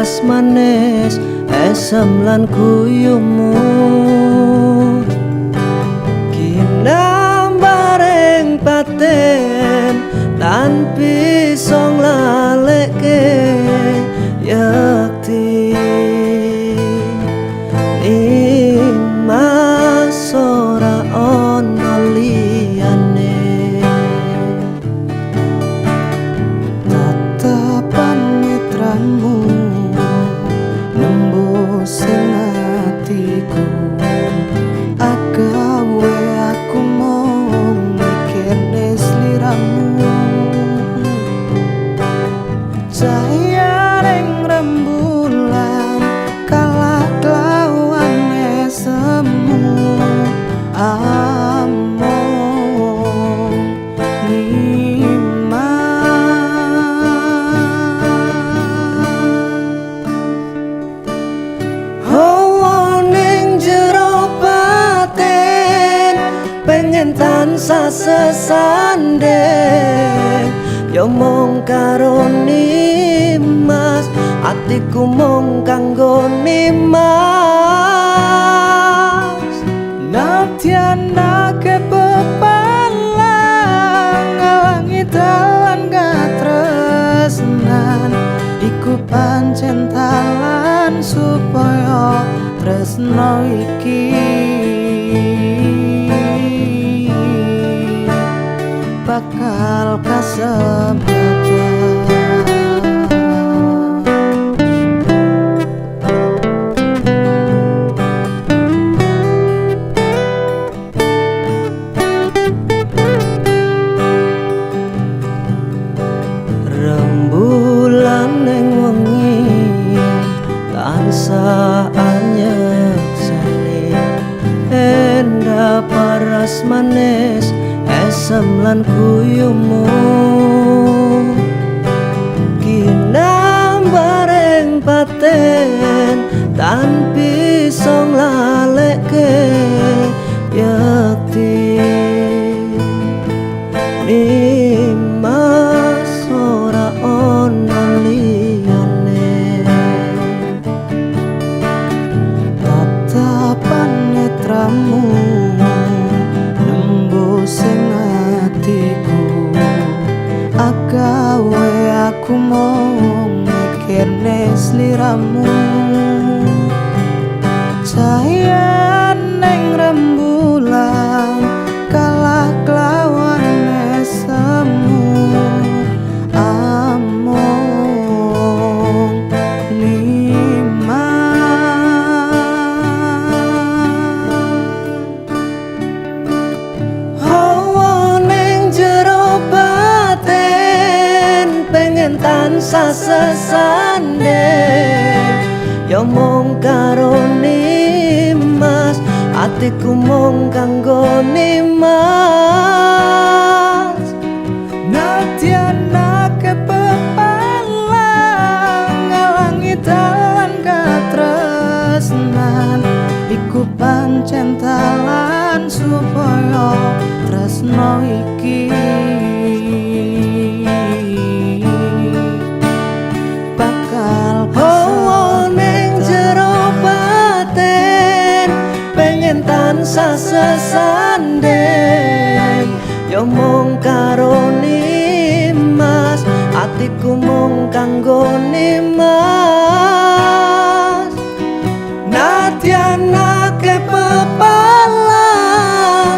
paras manis esem lan guyumu. Kinambaring paten tan bisa nglaleke yekti Nimas ora ana liyane. Tatapan netramu nembus ing atiku, agawe aku mung mikirne sliramu. Cahyaning rembulan kalah kelawan esemu, amung nimas. Hawa ning jero batin pengen tansah sesanding, yo mung karo Nimas, atiku mung kanggo Nimas. Nadyan akeh pepalang ngalangi dalan katresnan, iku pancen dalan supaya tresno iki bakal kasempatan. Rembulan ning wengi tansah anyekseni, endah paras manis esem lan guyumu. Kinambaring paten tan bisa nglaleke yekti Nimas ora ana liyane. Tatapan netramu nembus ing atiku, agawe aku mung mikirne sliramu. Cahyaning rembulan kalah kelawan esemu, amung nimas. Hawa ning jero batin pengen tansah sesanding, yo mung karo Nimas, atiku mung kanggo Nimas. Nadyan akeh pepalang ngalangi dalan katresnan, iku pancen dalan supaya tresno iki bakal Hawa ning kasempatan. Jero batin pengen tansah sesanding, yo mung karo Nimas, atiku mung kanggo Nimas. Nadyan akeh pepalang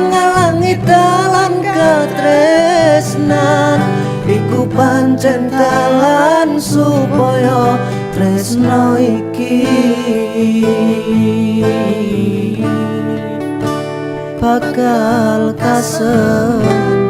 ngalangi dalan katresnan, iku pancen dalan supaya tresno iki bakal kasempatan.